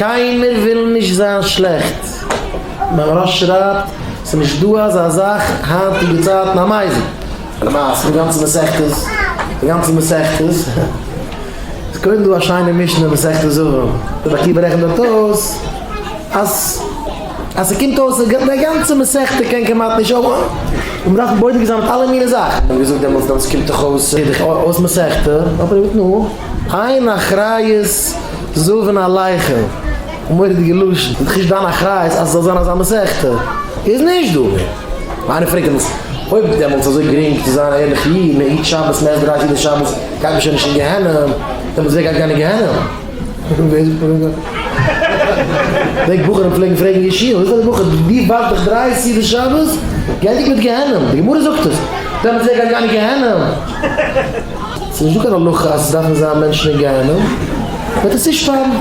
קיינער וויל נישט זיין שלעכט. מוהרא"ש שרייבט, ס'איז נישט דא אזא זאך היינטיגע צייטן א מזיד. למעשה די גאנצע מסכת, די גאנצע מסכת, איז קודם דא א שיינע משנה אין מסכת זבים, רבי עקיבא רעכנט דארט אויס אז אז ס'קומט אויס די גאנצע מסכת קען כמעט נישט אויף, און מ'דארף בודק זיין מיט אלע מיני זאכן. האט געזאגט דעמאלטס דעמאלטס קומט דאך אויס אויס מסכת, אבער נו, אין אחריות זבין עליכם. מורא'דיגע לשון, ס'איז דאך נישט דיין אחריות אז ס'זאל זיין אזא מסכתא, איז נישט דא מער. איינער פרעגט דעמאלטס, אויב דעמאלטס אזוי גרינג צו זיין א ערליכע איד, מען היט שבת, מען עסט דריי סעודות שבת, גייט מען שוין נישט אין גיהנום, דעמאלטס ווער גייט גיין אין גיהנום? פלעגט בחורים פלעגן פרעגן ישיבה, וואס איז בחור, דו ווארט דיך דריי סעודות שבת, גענדיגט מיט גיהנום, די גמרא זאגט עס, דעמאלטס ווער גייט גיין אין גיהנום? ס'איז נישט דא קיין הלכה אז ס'דארפן זיין מענטשן אין גיהנום, מ'וועט עס צושפארן.